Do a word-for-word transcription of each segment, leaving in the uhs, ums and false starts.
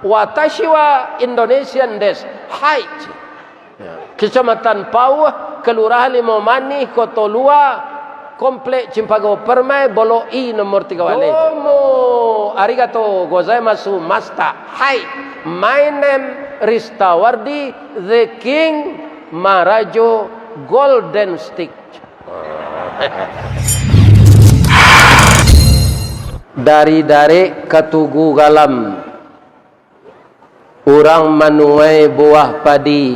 Watashi wa Indonesian desu. Hai. Ya. Kecamatan Pauh, Kelurahan Limau Manih, Koto Lua, Komplek Cimpago Permai, Blok I nomor tiga baleh. Domo arigato gozaimasu, Master. Hai. My name Ristawardi, the King Marajo Golden Stick. Dari darek ka tugu galam, urang manuai buah padi.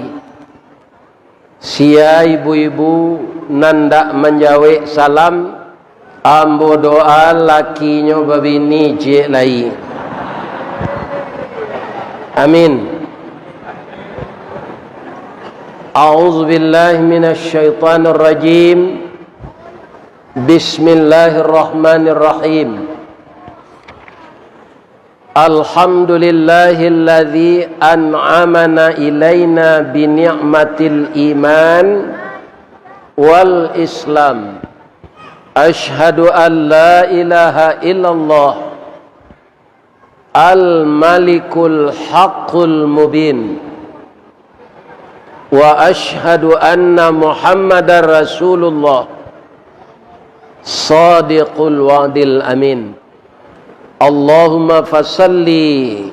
Sia ibu-ibu nan dak manjawek salam, ambo doa lakinyo babini ciek lai. Amin. A'udzubillahi minasyaitonirrajim. Bismillahirrahmanirrahim. Alhamdulillahilladzi an'amana ilaina bi ni'matil iman wal islam. Asyhadu an la ilaha illallah al-Malikul Haqqul Mubin. Wa asyhadu anna Muhammadar Rasulullah, Shadiqul Wa'dil Amin. Allahumma fasalli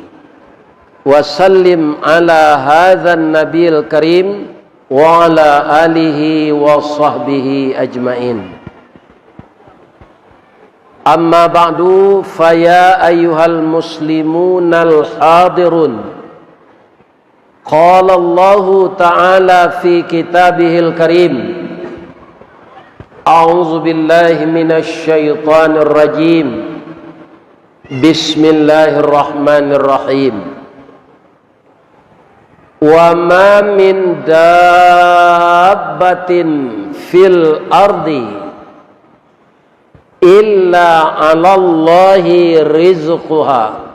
wa sallim ala hadzan nabiyil karim wa ala alihi wa sahbihi ajmain. Amma ba'du, fa ya ayyuhal muslimunal hadirun. Qala Allahu ta'ala fi kitabihil karim, a'udzu billahi minasy syaithanir rajim. Bismillahirrahmanirrahim. Wa ma min dabbatin fil ardi illa 'alallahi rizquha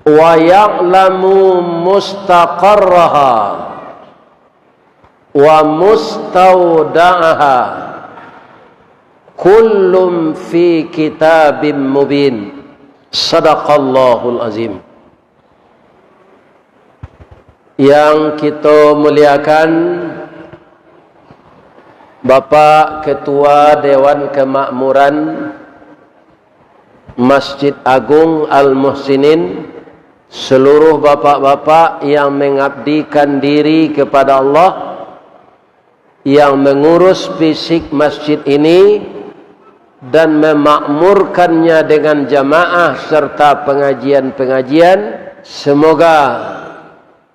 wa ya'lamu mustaqarraha wa mustauda'aha, kullum fi kitabim mubin. Sadaqallahul azim. Yang kito muliakan, Bapak Ketua Dewan Kemakmuran Masjid Agung Al-Muhsinin, seluruh bapak-bapak yang mengabdikan diri kepada Allah, yang mengurus fisik masjid ini dan memakmurkannya dengan jamaah serta pengajian-pengajian, semoga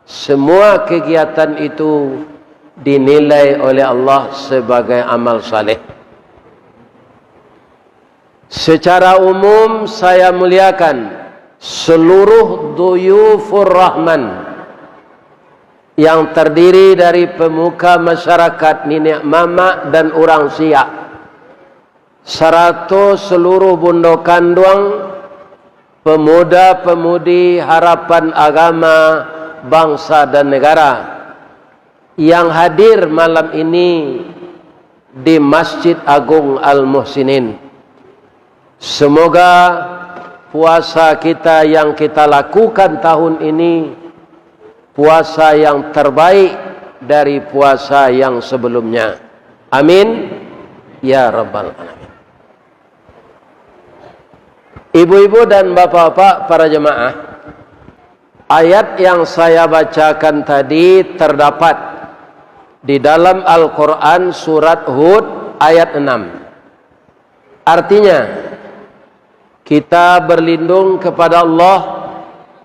semua kegiatan itu dinilai oleh Allah sebagai amal saleh. Secara umum, saya muliakan seluruh duyufur rahman yang terdiri dari pemuka masyarakat, niniak mamak dan urang siak, sarato seluruh bundo kanduang, pemuda-pemudi harapan agama, bangsa dan negara yang hadir malam ini di Masjid Agung Al-Muhsinin. Semoga puasa kita yang kita lakukan tahun ini, puasa yang terbaik dari puasa yang sebelumnya. Amin, ya rabbal alamin. Ibu-ibu dan bapak-bapak para jemaah, ayat yang saya bacakan tadi terdapat di dalam Al-Quran surat Hud ayat enam. Artinya, kita berlindung kepada Allah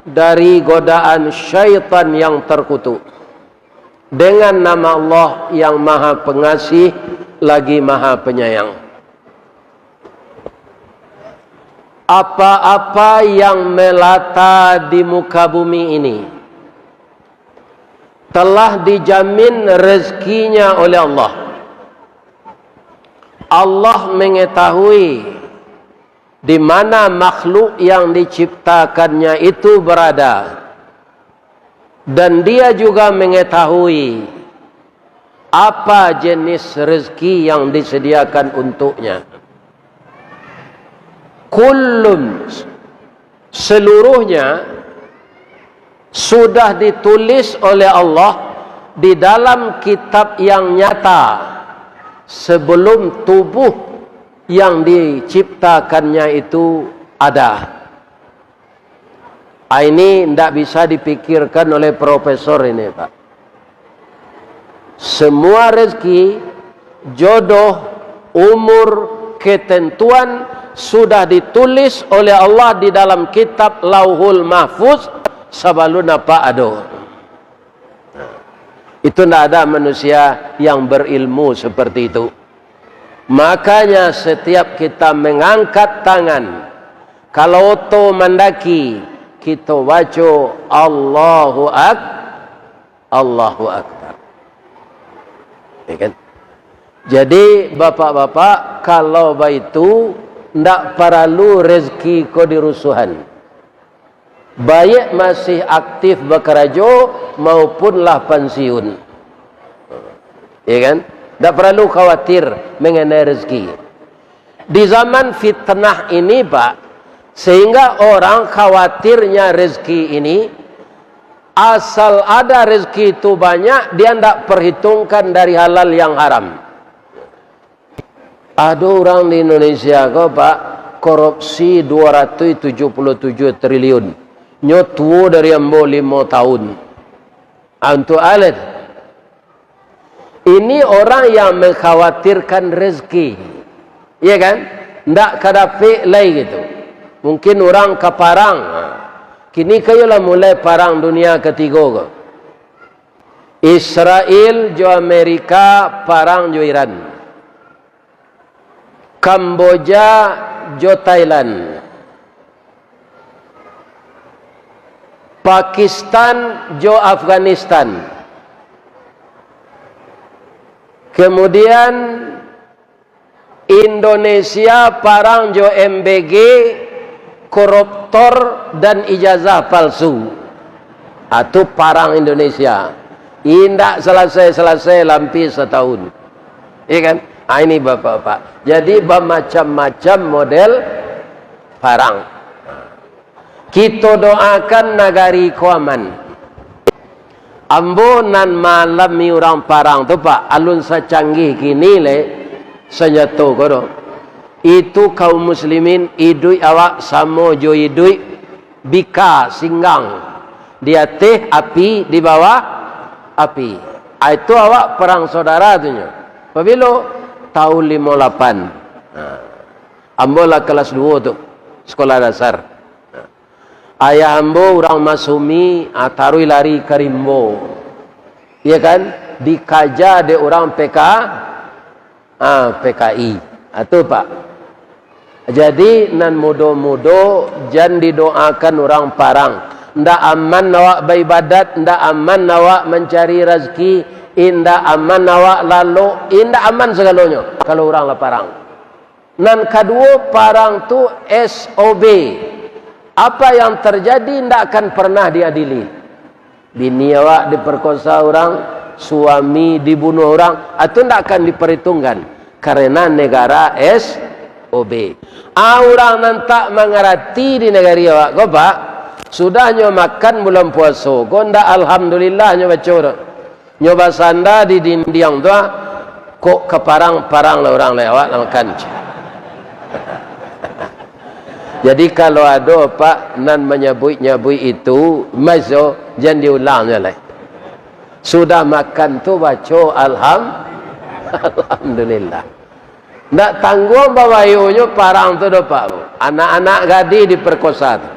dari godaan syaitan yang terkutuk, dengan nama Allah yang Maha Pengasih lagi Maha Penyayang. Apa-apa yang melata di muka bumi ini telah dijamin rezekinya oleh Allah. Allah mengetahui di mana makhluk yang diciptakannya itu berada, dan Dia juga mengetahui apa jenis rezeki yang disediakan untuknya. Kullun, seluruhnya, sudah ditulis oleh Allah di dalam kitab yang nyata sebelum tubuh yang diciptakannya itu ada. Ah, ini ndak bisa dipikirkan oleh profesor ini, Pak. Semua rezeki, jodoh, umur, ketentuan sudah ditulis oleh Allah di dalam kitab Lauhul Mahfuz sabalun apak ado. Itu ndak ada manusia yang berilmu seperti itu. Makanya setiap kita mengangkat tangan, kalau oto mandaki, kito baco Allahu Ak-, Allahu Akbar. Ya kan? Jadi, bapak-bapak, kalau baitu, ndak paralu rezeki ko dirusuhan. Baik masih aktif bakarajo maupun lah pansiun. Ya kan? Ndak paralu khawatir mengenai rezeki. Di zaman fitnah ini, Pak, sehingga orang khawatirnya rezeki ini, asal ada rezeki itu banyak, dia ndak perhitungkan dari halal yang haram. Ado urang di Indonesia ko, Pak, korupsi dua ratus tujuh puluh tujuh triliun. Nyo tuo dari ambo limo tahun. Ah, untuk alit. Ini orang yang mengkhawatirkan rezeki. Iya kan? Ndak ka dapek lai gitu. Mungkin urang ka parang. Ha. Kini ka iyolah mulai parang dunia katigo ko. Israel jo Amerika parang jo Iran. Kamboja jo Thailand. Pakistan jo Afghanistan. Kemudian Indonesia parang jo M B G, koruptor dan ijazah palsu. Atu parang Indonesia. Indak salasai-salasai lampih satahun. Iya kan? Ah, ini bapak-bapak. Jadi bamacam-macam model parang. Kito doakan nagari ko aman. Ambo nan maalami urang parang tu, Pak, alun sacanggih kini lai sanjato ko doh. Itu kaum muslimin, iduik awak samo jo iduik bika singgang, di ateh api, di bawah api. Ah, itu awak parang saudara tu nyo. Pabilo? Tahun limo lapan. Nah, ambo lah kelas duo tu, sekolah dasar. Nah, ayah ambo urang Masumi, ah, taruih lari ka rimbo. Iya kan? Dikaja dek urang P K, ah, P K I. Ah, tu, Pak. Jadi, nan mudo-mudo, jan didoakan urang parang. Ndak aman awak baibadat, ndak aman awak mancari razaki, indak aman awak lalok, indak aman sagalonyo, kalau urang lah parang. Nan kaduo, parang tu S O B. Apa yang terjadi ndak akan pernah diadili. Bini awak diperkosa urang, suami dibunuh urang, itu ndak akan diperhitungkan. Karena negara S O B. Ah, urang nan tak mangarati di nagari awak ko, Pak, sudah nyo makan bulan puaso ko, ndak alhamdulillah nyo baco tu. Nyo basanda di dindiang tu, ah, kok ka parang, parang lah urang lai, awak lah makan. Jadi, kalau ado, Pak, nan manyabuik-nyabuik itu, maiso, jan diulang juo lai. Sudah makan tu, baco alham-, alhamdulillah. Ndak tangguang babayonyo parang tu doh, Pak. Anak-anak gadih diperkosa tu.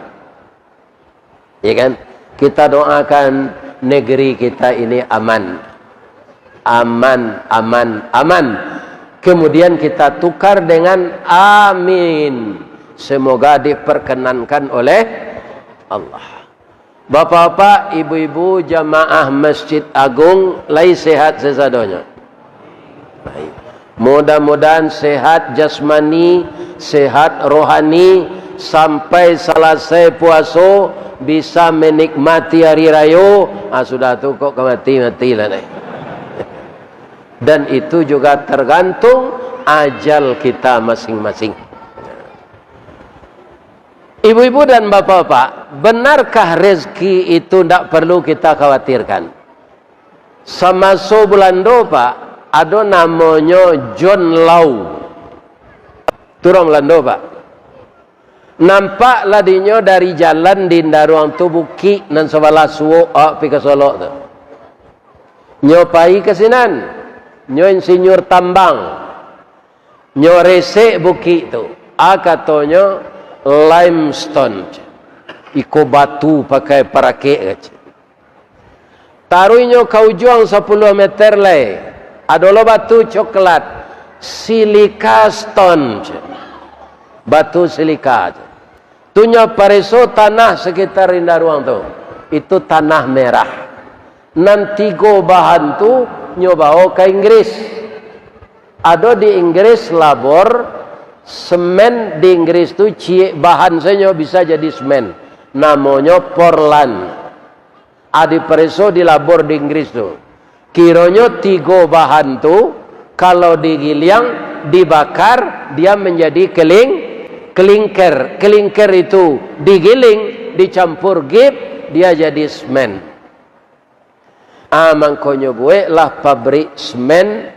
Ya kan? Kita doakan negeri kita ini aman. Aman, aman, aman. Kemudian kita tukar dengan amin. Semoga diperkenankan oleh Allah. Bapak-bapak, ibu-ibu, jamaah Masjid Agung, lai sehat sasadonyo? Baik. Mudah-mudahan sehat jasmani, sehat rohani, sampai salasai puaso, bisa menikmati hari rayo. Ah, sudah tu kok ka mati, matilah deh. Dan itu juga tergantung ajal kita masing-masing. Ibu-ibu dan bapak-bapak, benarkah rezeki itu ndak perlu kita khawatirkan? Samaso Bulando, Pak, ado namonyo John Law. Tu urang Bulando, Pak. Nampak lah dinyo dari jalan di Indaruang tu, bukik nan sabalah suok awak pi ka Solok tu. Nyo pai ka sinan, nyo insinyur tambang. Nyo resek bukik tu. A katonyo, limestone. Iko batu pakai parakek, kaco. Taruihnyo ka ujuang sapuluah meter lai, ado lo batu coklat, silica stone. Batu silika. Tu nyo pareso tanah sekitar Indaruang tu, itu tanah merah. Nan tigo bahan tu nyo bawo ka Inggris. Ado di Inggris labor, semen di Inggris tu ciek bahan sajo bisa jadi semen. Namonyo Portland. A dipareso di labor di Inggris tu. Kironyo tigo bahan tu, kalau digiliang, dibakar, dia menjadi keling-, klingker. Klingker itu digiling, dicampur gip, dia jadi semen. Ah, mangkonyo bueklah pabrik semen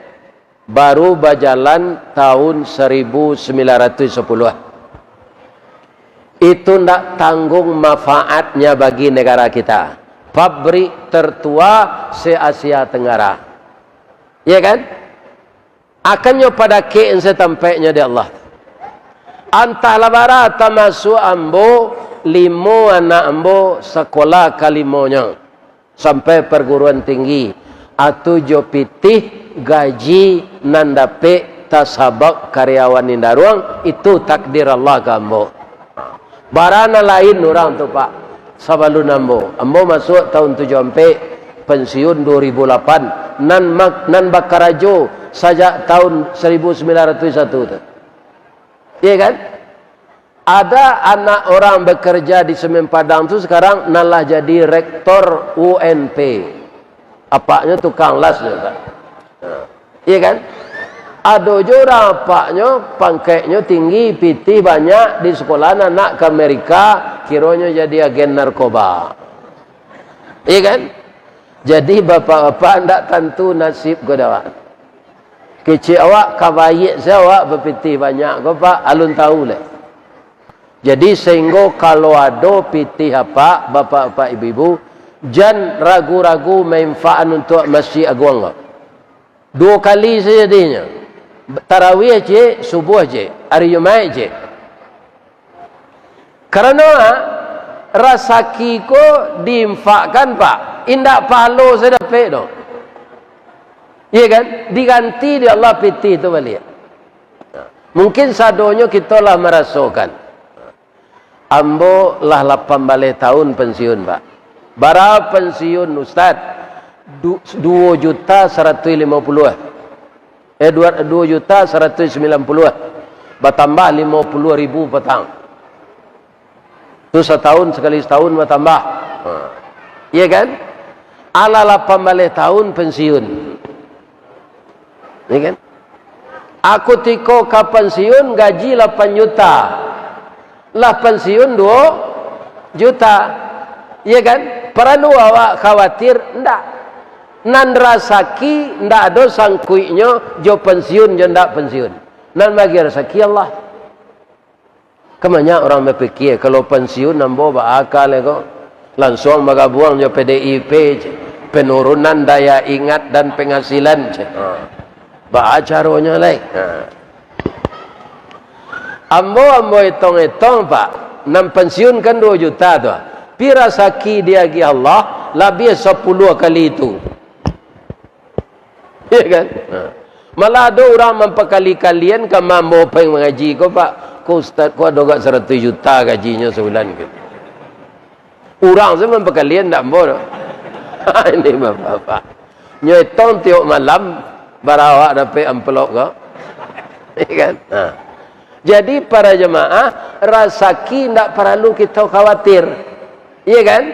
baru bajalan tahun seribu sembilan ratus sepuluh. Itu ndak tanggung manfaatnya bagi negara kita. Pabrik tertua se-Asia Tenggara. Iya kan? Akannyo padakek se tampeknyo di Allah. Antahlah bara, tamasuak ambo, limo anak ambo sakolah kalimonyo sampai perguruan tinggi, atu jo pitih gaji nan dapek tasabab karyawan Indaruang, itu takdir Allah ka ambo. Bara nan lain urang tu, Pak, sabalun ambo. Ambo masuak tahun tujuah ampek, pensiun dua ribu lapan. Nan mak-, nan bakarajo sajak tahun seribu sembilan ratus satu tu. Iya kan? Ada anak orang bekerja di Semen Padang tu sekarang nan lah jadi rektor U N P. Apaknyo tukang las nyo, Pak. Iya kan? Ado jo urang apaknyo, pangkeknyo tinggi, pitih banyak, di sekolah anak ka Amerika, kironyo jadi agen narkoba. Iya kan? Jadi, bapak-bapak, ndak tantu nasib ko dek awak. Kecek awak ka baiak se awak bapitih banyak ko, Pak, alun tahu lai. Jadi, sehinggo kalau ado pitih apak, bapak-bapak, ibu-ibu, jan ragu-ragu mainfakkan untuak Masjid Aguang ko. Duo kali sajo jadinyo. Tarawih ciek, subuah ciek, ari Jumaik ciek. Karano, ah, rasaki ko diinfakkan, Pak, indak pahalo sajo dapek doh. Iya kan? Diganti dek Allah pitih tu baliak. Mungkin sadonyo kito lah marasokan. Ambo lah lapan baleh tahun pensiun, Pak. Bara pensiun, Ustaz? Du-, duo juta saratuih limo puluah. Eh, dua, duo juta saratuih sambilan puluah. Batambah limo puluah ribu patang. Tu satahun sakali satahun batambah. Ha. Iya kan? Alah lapan baleh tahun pensiun. Iya kan? Aku tiko ka pensiun gaji lapan juta. Lah pensiun duo juta. Iya kan? Paralu awak khawatir? Ndak. Nan rasaki ndak ado sangkuiknyo jo pensiun jo ndak pensiun. Nan bagi rasaki Allah. Kan banyak urang bapikia, "Kalau pensiun ambo baa ka lai ko, lansuang bagabuang jo P D I P," cek. "Penurunan daya ingat dan penghasilan," cek. Ha. Baa caronyo lai? Ha. Ambo, ambo etong-etong, Pak, nan pensiun kan duo juta tu. Pi rasaki diagiah Allah, labiah sapuluah kali itu. Iya kan? Ha. Malah ado urang mampakali-kalian ka ambo pai mangaji ko, Pak. Ko ustaz ko ado gak saratuih juta gajinyo sabulan ko. Urang tu mampakalian, ndak ambo doh. Ini bapak-bapak. Nyo etong tiok malam, bara awak dapek amplop ko. Iya kan? Ha. Jadi, para jemaah, rasaki ndak paralu kito khawatir. Iya kan?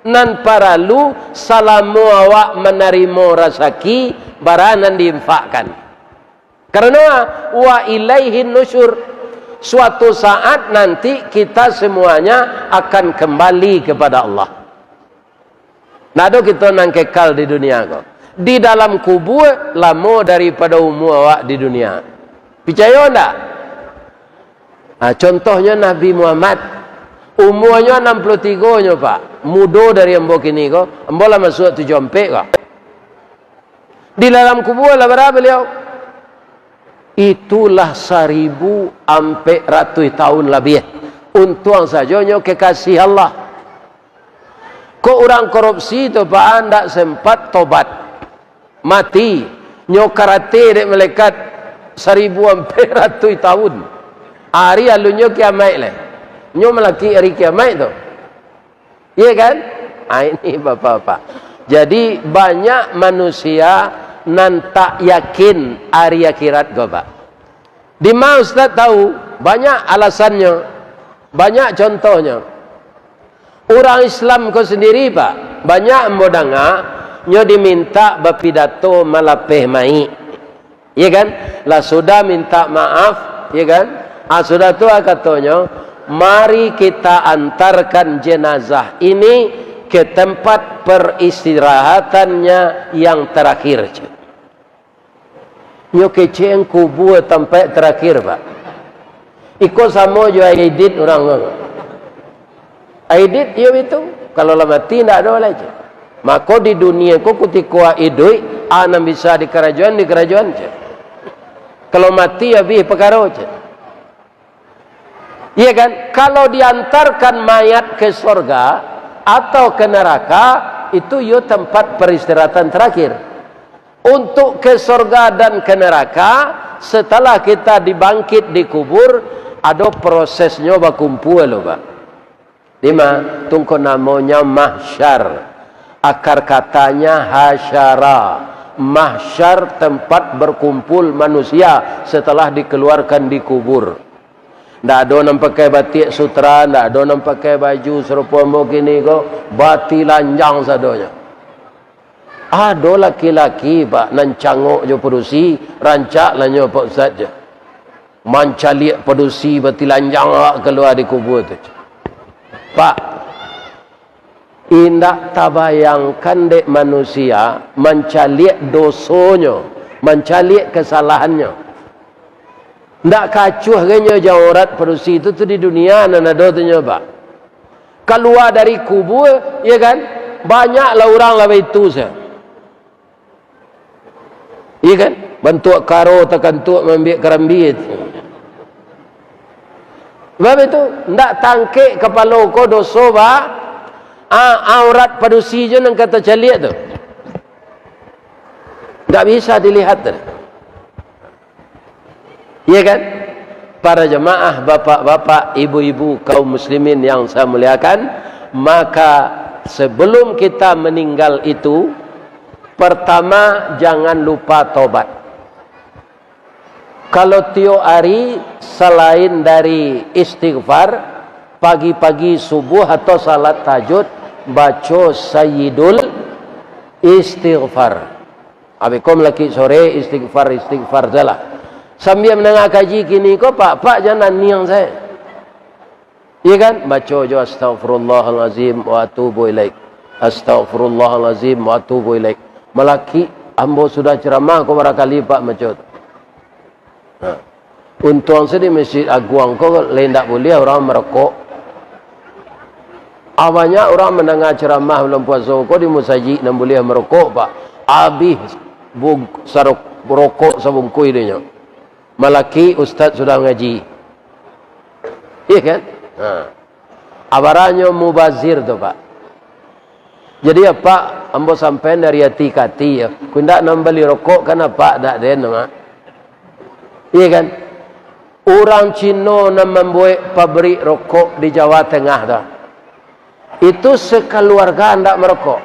Nan paralu, salamo awak manarimo rasaki, bara nan diinfakkan. Karano, wa ilaihin nusyur. Suatu saat nanti kita semuanya akan kembali kepada Allah. Ndak ado kito nan kekal di dunia ko. Di dalam kubua lamo daripado umua awak di dunia. Picayo ndak? Ah, contohnyo Nabi Muhammad. Umuanyo anam puluah tigo nyo, Pak. Mudo dari ambo kini ko. Ambo lah masuak tujuah ampek ko. Di dalam kubua lah bara baliau? Itulah saribu ampek ratuih tahun labiah. Untuang sajo nyo kekasih Allah. Kok urang korupsi tu, Pak, ndak sempat tobat. Mati. Nyo karate dek malaikat saribu ampek ratuih tahun. Ari alunnyo kiamaik lai. Nyo malaki ari kiamaik tu. Iya kan? Ah, ini bapak-bapak. Jadi, banyak manusia nan tak yakin ari akhirat ko, Pak. Dima Ustaz tahu? Banyak alasannyo, banyak contohnyo. Urang Islam ko sendiri, Pak, banyak ambo danga, nyo dimintak bapidato malapeh mayik. Iya kan? Lah sudah minta maaf, iya kan? Ah, sudah tu, ah, katonyo, "Mari kita antarkan jenazah ini ke tempat peristirahatannya yang terakhir," cek. Nyo kecek kubua tampek terakhir, Pak. Iko samo jo Aidit urang ko. Aidit, iyo itu. Kalau lah mati, ndak ado lai, cek. Mako di dunia ko kutiko iduik, a nan bisa dikarajoan, dikarajoan, cek. Kalau mati, abih pakaro, cek. Iya kan? Kalau diantarkan mayat ke sorga atau ke neraka, itu yo tempat peristirahatan terakhir. Untuk ke sorga dan ke neraka, setelah kita dibangkit di kubur, ado prosesnyo bakumpua lo, Pak. Dima? Tungko namonyo mahsyar. Akar katanya hasyara. Mahsyar tempat berkumpul manusia setelah dikeluarkan di kubur. Ndak ado nan pakai batiak sutra, ndak ado nan pakai baju sarupo ambo kini ko, batilanjang sadonyo. Ado laki-laki, Pak, nan cangok jo padusi, rancak lah nyo, Pak Ustaz, jo. Mancaliak padusi batilanjang awak kalua di kubua tu. Pak, indak tabayangkan dek manusia mancaliak dosonyo, mancaliak kasalahannyo. Ndak kacuah gai nyo jo aurat padusi tu, tu di dunia nan ado tu nyo, Pak. Kalua dari kubua, iya kan? Banyaklah urang lah baitu sa. Iya kan? Bantuak karo takantuak maambiak karambia tu. Sabab itu, ndak tangkek kapalo ko doso ba, a, aurat padusi jo nan ka tacaliak tu. Ndak bisa dilihat tu. Iya kan? Para jamaah, bapak-bapak, ibu-ibu, kaum muslimin yang saya muliakan, maka sebelum kita meninggal itu, pertama, jangan lupa tobat. Kalau tiok ari, salain dari istighfar, pagi-pagi subuh atau salat tahajud, baco Sayyidul Istighfar. Abih ko malakik sore, istighfar, istighfar sajolah. Sambia mandanga kaji kini ko, Pak, Pak jan naniang sae. Iya kan? Baco jo, "Astagfirullahalazim wa atubu ilaik. Astagfirullahalazim wa atubu ilaik." Malakik, ambo sudah ceramah ko barakali, Pak, baco tu. Nah, untuang se di Masjid Aguang ko lai ndak buliah urang marokok. Ah, banyak urang mandanga ceramah bulan puaso ko di musajik nan buliah marokok, Pak. Abih bung-, sarok-, rokok sabungkuih dinyo. Malakik ustaz sudah ngaji. Iya kan? Ha. Abaranyo mubazir tu, Pak. Jadi, Apak, ambo sampaian dari ati ka ati, yo. Ku indak nan bali rokok kan, Apak, dak den, Mak. Iya kan? Urang Cino nan mambuek pabrik rokok di Jawa Tengah tu. Itu sakaluarga ndak marokok.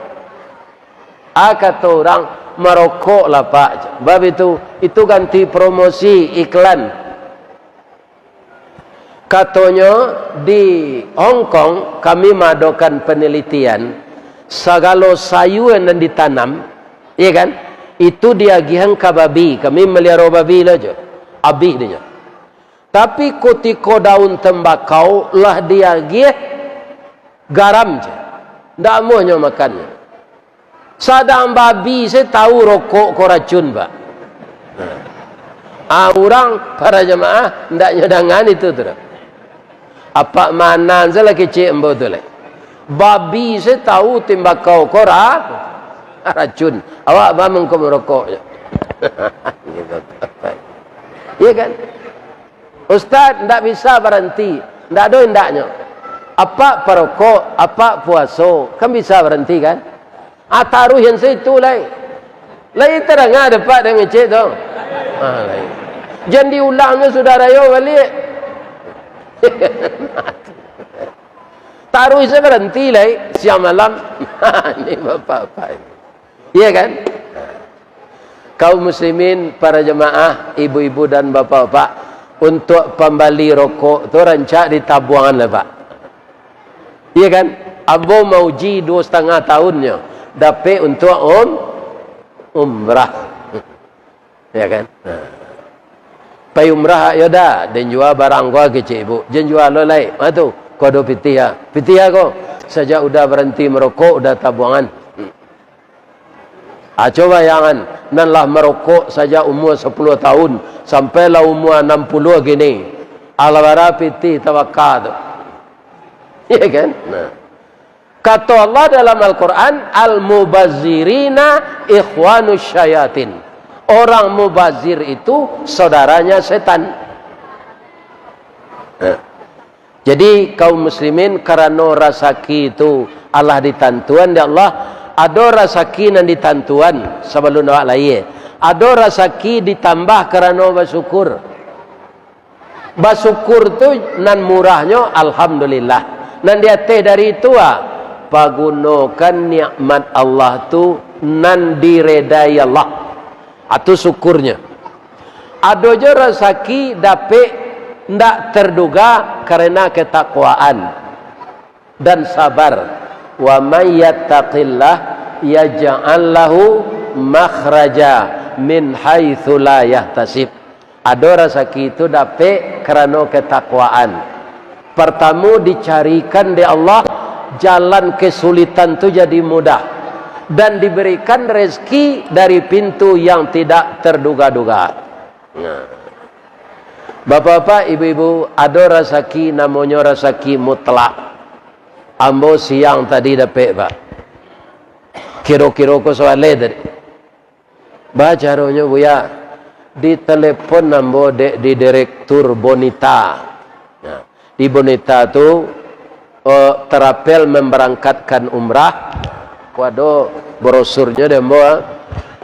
Ah, kato urang, "Marokoklah, Pak." Bab itu, itu ganti promosi, iklan. Katonyo, di Hong Kong, kami maadokan panalitian, sagalo sayua nan ditanam, iya kan, itu diagiahan ka babi, kami maliaro babi lo jo, abih dinyo. Tapi kutiko daun tembakau lah diagiah garam, ceh. Ndak amuahnyo makannyo. Sadang babi se tahu rokok ko racun, Pak. Ah, urang para jamaah ndak nyo dangan itu tu doh. Apak manan se lah kecek ambo tu lai. Babi se tahu tembakau ko ra-, racun. Awak baa mangko marokok nyo. Iya kan? Ustaz, ndak bisa baranti. Ndak ado indaknyo. Apak parokok, apak puaso, kan bisa baranti, kan? Ah, taruih an saitu lai. Lai tadanga dek Apak dek mangecek tu. Ah, lai. Jan diulangnyo sudah rayo baliak. Taruih se baranti lai, siang malam. Ini bapak-bapak ini. Iya kan? Kaum muslimin, para jamaah, ibu-ibu dan bapak-bapak, untuak pambali rokok tu rancak ditabuangan lah, Pak. Iya kan? Ambo mauji duo satangah tahunnyo, dapek untuak um-, umrah. Ya kan? Nah. Pai umrah, yo dah, den jua barang ko, kecek ibu. Jan jua lo lai. Ah, tu, ko ado pitih ah. Pitih ah ko. Sajak udah baranti marokok, udah tabuangan. Ah, coba bayangan, nan lah marokok sajak umua sapuluah tahun, sampai lah umua anam puluah kini. Alah bara pitih tabaka tu. Iya kan? Nah. Kato Allah dalam Al-Quran, "Al-mubazzirina ikhwanus syayatin." Orang mubazir itu saudaranya setan. Nah. Jadi, kaum muslimin, karano rasaki tu alah ditantuan dek Allah, ado rasaki nan ditantuan sabalun awak lahia, ado rasaki ditambah karano basyukur. Basyukur tu nan murahnyo, alhamdulillah. Nan di ateh dari itu, ah, pagunokan nikmat Allah tu nan diredai Allah. Ah, tu syukurnyo. Ado jo rasaki dapek ndak terduga karena ketakwaan dan sabar. "Wa may yattaqillah yaj'al lahu makhraja min haitsu la yahtasib." Ado rasaki tu dapek karano ketakwaan. Partamo, dicarikan dek Allah jalan kesulitan tu jadi mudah, dan diberikan rezeki dari pintu yang tidak terduga-duga. Nah. Bapak-bapak, ibu-ibu, ado rasaki namonyo rasaki mutlak. Ambo siang tadi dapek, Pak. Kiro-kiro ko sawaleh tadi. Baa caronyo, Buya? Ditelepon ambo dek di direktur Bonita. Nah, di Bonita tu, eh, terapel memberangkatkan umrah. Ko ado brosurnyo di ambo, ah.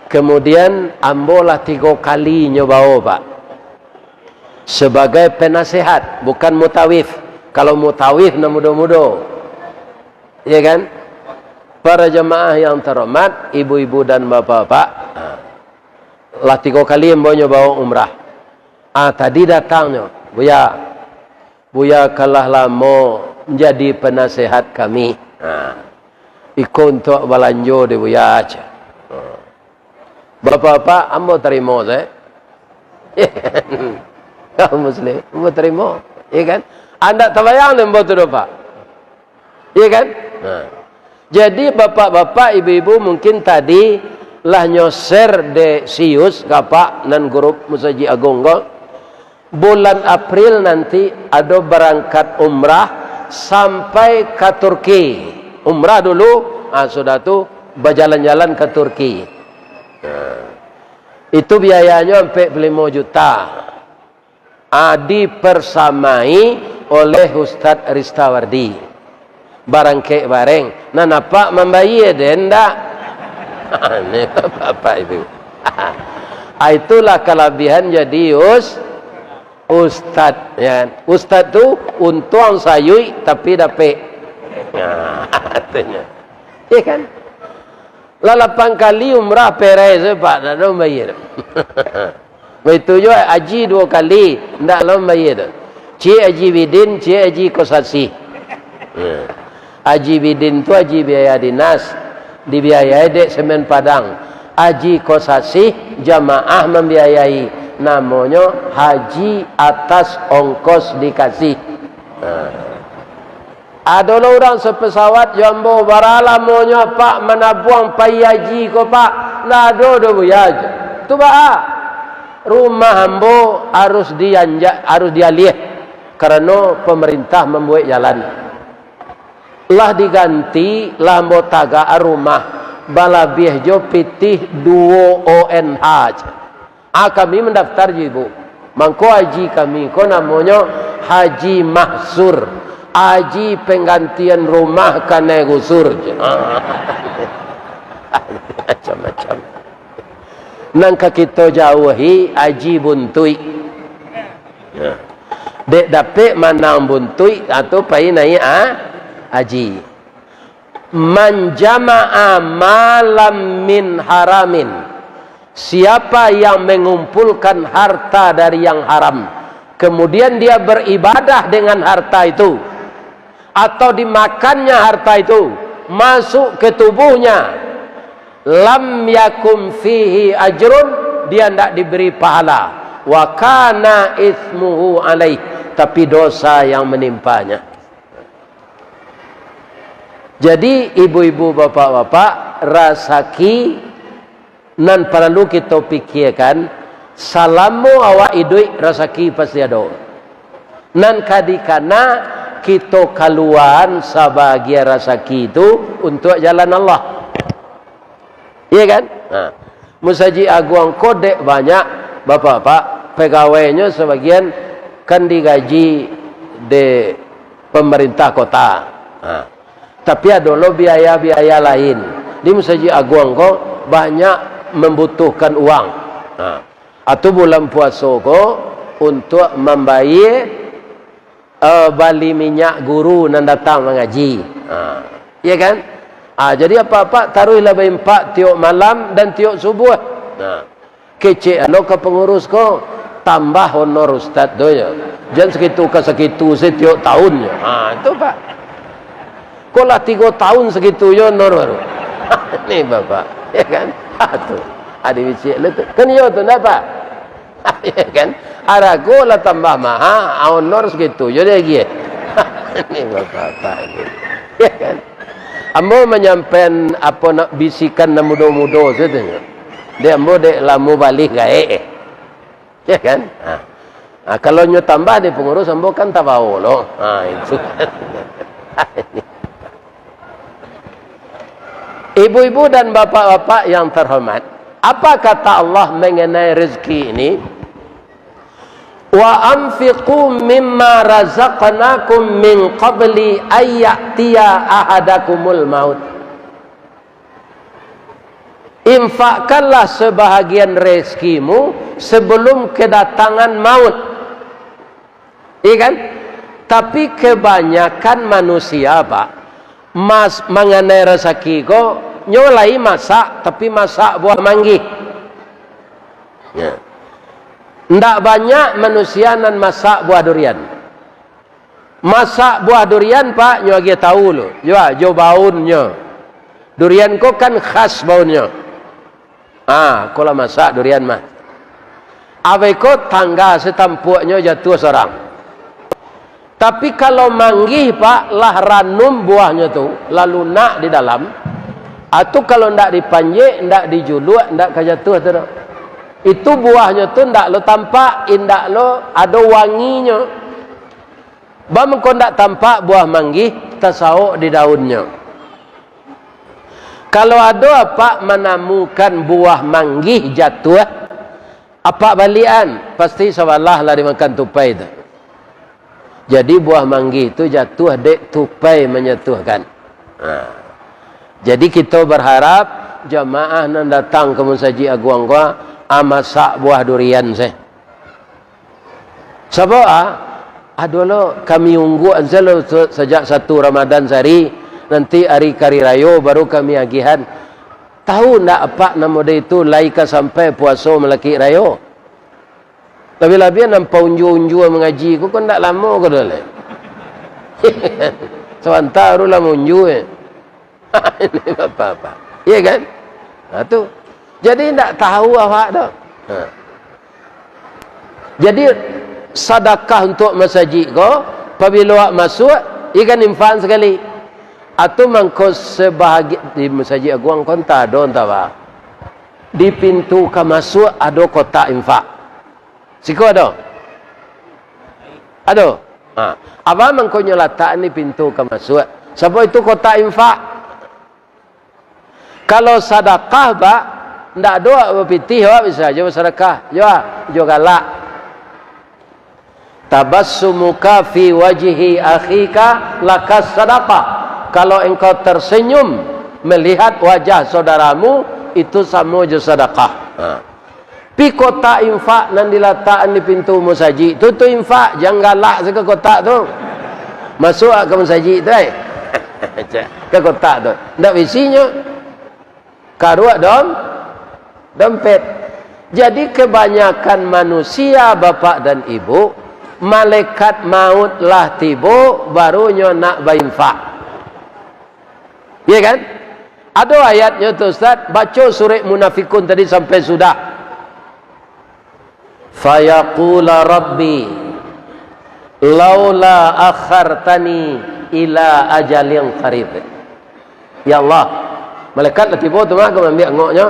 Kemudian, ambo lah tigo kali nyo bao, Pak. Sebagai penasehat, bukan mutawif. Kalau mutawif, nan mudo-mudo. Iya kan? Para jamaah yang terhormat, ibu-ibu dan bapak-bapak, ah, lah tigo kali ambo nyo bao umrah. Ah, tadi datangnyo, "Buya, Buya kalah lamo manjadi penasehat kami. Ah, iko untuak balanjo dek Buya," ceh. Ah. Bapak-bapak, ambo tarimo sajo. Kaum muslim, ambo tarimo. Iya kan? Andak tabayang dek ambo tu doh, Pak. Iya kan? Nah. Jadi, bapak-bapak, ibu-ibu, mungkin tadi lah nyo share dek Sius, ka Apak, nan grup Musajik Agung ko. Bulan April nanti ado barangkat umrah sampai ka Turki. Umrah dulu, ah, sudah tu bajalan-jalan ka Turki. Nah, itu biayanyo ampek puluah limo juta. Ah, dipersamai oleh Ustadz Ristawardi. Barangkek bareng. Nan Apak mambayia dek ndak? Aneh, Bapak Ibu. Ah, itulah kalabihan jadi us-, ustad, ya. Ustad tu untuang sayuik tapi dapek. Nah, artinya. Iya kan? Lah lapan kali umrah perai sajo, Pak, ndak ado mambayia tu. Baitu juo haji duo kali, ndak lo mambayia tu. Ciek Haji Bidin, ciek Haji Kosasih. Nah. Haji Bidin tu haji biaya dinas, dibiayai dek Semen Padang. Aji ko sasih, jamaah mambiayai. Namonyo haji atas ongkos dikasih. Nah. Ado lo urang sapasawat jo ambo, bara lamonyo, Pak, manabuang pai aji ko, Pak? Ndak ado doh, Buya. Tu baa? Rumah ambo harus dianjak, harus dialiah, karano pamarintah mambuek jalan. Lah diganti, lah ambo tagakan rumah, balabiah jo pitih duo O N H. Ah, kami mandaftar jo ibu. Mangko haji kami ko namonyo Haji Mahsur, haji panggantian rumah kanai gusur. Macam-macam. Nan ka kito jauahi, haji buntuik. Ya. Dek dapek manang buntuik, atau pai naiak, ah, haji. Man jama'a malam min haramin. Siapa yang mengumpulkan harta dari yang haram, kemudian dia beribadah dengan harta itu, atau dimakannya harta itu, masuk ke tubuhnya, lam yakun fihi ajrun, dia ndak diberi pahala, wa kana itsmuhu alaih, tapi dosa yang menimpanya. Jadi, ibu-ibu, bapak-bapak, rasaki nan paralu kito pikiakan, salamo awak iduik, rasaki pasti ado. Nan ka dikana, kito kaluaan sabagian rasaki tu untuak jalan Allah. Iya kan? Nah, Musajik Aguang ko dek banyak bapak-bapak, pegawainyo sabagian kan digaji dek pamarintah kota. Nah, tapi ado lo biaya-biaya lain. Di Musajik Aguang ko banyak mambutuhkan uang. Nah, atau bulan puaso ko untuak mambayia eh, bali minyak guru nan datang mangaji. Ha, iya kan? Ha, jadi apak-apak taruihlah baimpak tiok malam dan tiok subuah. Ha, kecek alo ka pangurus ko, tambah honor ustad tu nyo. Jan sakitu ka sakitu se tiok tahun nyo. Ha, itu, Pak. Ko lah tigo tahun sakitu jo honor baru. Ni, Bapak. Ya kan? Ha, tu. Ha, dibisiak lah tu. Kan iyo tu, ndak, Pak? Ya kan? Arago lah tambah maha, honor sakitu jo diagiah. Ni bapak-bapak ni. Ya kan? Ambo manyampaian apo nak bisikan nan mudo-mudo sajo nyo. Dek ambo dek lah mubalih gaek, eh. Ya kan? Ha. Ha, kalau nyo tambah dek pangurus ambo kan tabao lo. Ha, itu. Ibu-ibu dan bapak-bapak yang terhormat, apa kata Allah mengenai rezeki ini? "Wa anfiqu mimma razaqnakum min qabli ayya'tiya ahadakumul maut." Infakkanlah sebahagian rezekimu sebelum kedatangan maut. Iya kan? Tapi kebanyakan manusia, Pak, mas-, manganai rasaki ko, nyo lai masak, tapi masak buah manggih. Ya. Ndak banyak manusia nan masak buah durian. Masak buah durian, Pak, nyo agiah tahu lo. Jo, jo baunnyo. Durian ko kan khas baunnyo. Ah, ko lah masak durian mah. Abih ko tangga satampuaknyo jatuah sorang. Tapi kalau manggih, Pak, lah ranum buahnyo tu, lah lunak di dalam, atu kalau ndak dipanjek, ndak dijuluak, ndak ka jatuah tu doh. Itu buahnyo tu ndak lo tampak, indak lo ado wanginyo. Bamangko ndak tampak buah manggih, tasaok di daunnyo. Kalau ado apak manamukan buah manggih jatuah, apak baliakan, pasti sabalah lah dimakan tupai tu. Jadi, buah manggih tu jatuah dek tupai manjatuahkan. Ha. Jadi, kito baharap jamaah nan datang ka Musajik Aguang ko, ah, masak buah durian se. Sabab, ah, ado lo kami ungguak se lo se-, sajak satu Ramadan sari, nanti ari ka ari rayo baru kami agiahan. Tahu ndak apak nan model itu lai ka sampai puaso malakik rayo? Labiah-labiah nan paunjua-unjua mangaji ko, ko ndak lamo ko doh lai. Sabanta baru lah maunjua, eh. Ini bapak-bapak. Iya kan? Nah, tu. Jadi, ndak tahu awak tu. Ha. Jadi, sadakah untuak masajik ko, pabilo awak masuak, ikan infak sakali. Atau mangko sabahagi-, di Masajik Aguang ko antah ado, antah ba. Di pintu ka masuak ado kotak infak. Siko ado? Ado. Ha. Apo mangkonyo latak di pintu ka masuak? Sabab itu kotak infak. Kalau sadakah, Pak, ndak ado awak bapitih, awak bisa jo basadakah. Jo, jo galak. "Tabassumuka fi wajhi akhika laka sadaqah." Kalau engkau tersenyum melihat wajah saudaramu, itu samo jo sadakah. Ha. Pi kotak infak nan dilatakan di pintu musajik tu, tu infak, jan galak se ka kotak tu. Masuak ka musajik tu, ai. Ka kotak tu. Ndak baisinyo. Karuak dom-, dompet. Jadi, kebanyakan manusia, bapak dan ibu, malaikat maut lah tibo, baru nyo nak bainfak. Iya kan? Ado ayatnyo tu, Ustaz. Baco surek Munafikun tadi sampai sudah. "Fayaqula Rabbi, laula akhartani ila ajalin qarib." Ya Allah, malaikat lah tibo tu mah ka maambiak angoknyo.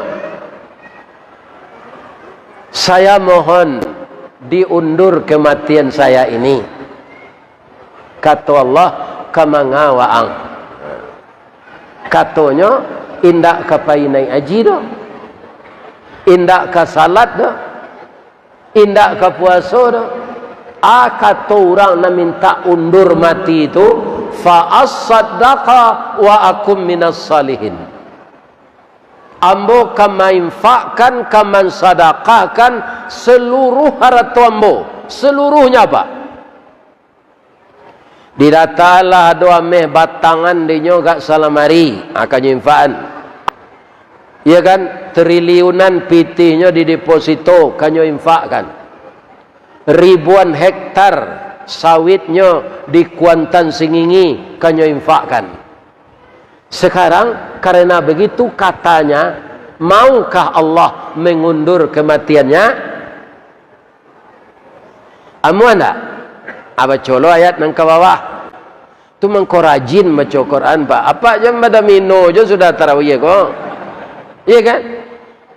"Saya mohon diundur kematian saya ini." Kato Allah, "Ka manga waang?" Katonyo, "Indak ka pai naiak haji doh. Indak ka salat doh. Indak ka puaso doh." A, kato urang nan mintak undur mati tu, "Fa asaddaqa wa akum minas salihin." Ambo ka mainfakkan, ka mansadakahkan saluruh harato ambo. Saluruhnyo, Pak. Didataanlah ado ameh batangan dinyo agak salamari, ha, ka nyo infakan. Iya kan? Triliunan pitihnyo di deposito, ka nyo infakkan. Ribuan hektar sawitnyo di Kuantan Singingi, ka nyo infakkan. Sekarang, karena begitu katanya, maukah Allah mengundur kematiannya? Amuah ndak? Ah, baco lo ayat nan ka bawah. Tu mangko rajin baco Quran, Pak. Apak jan badomino jo sudah tarawih ko. Iya kan?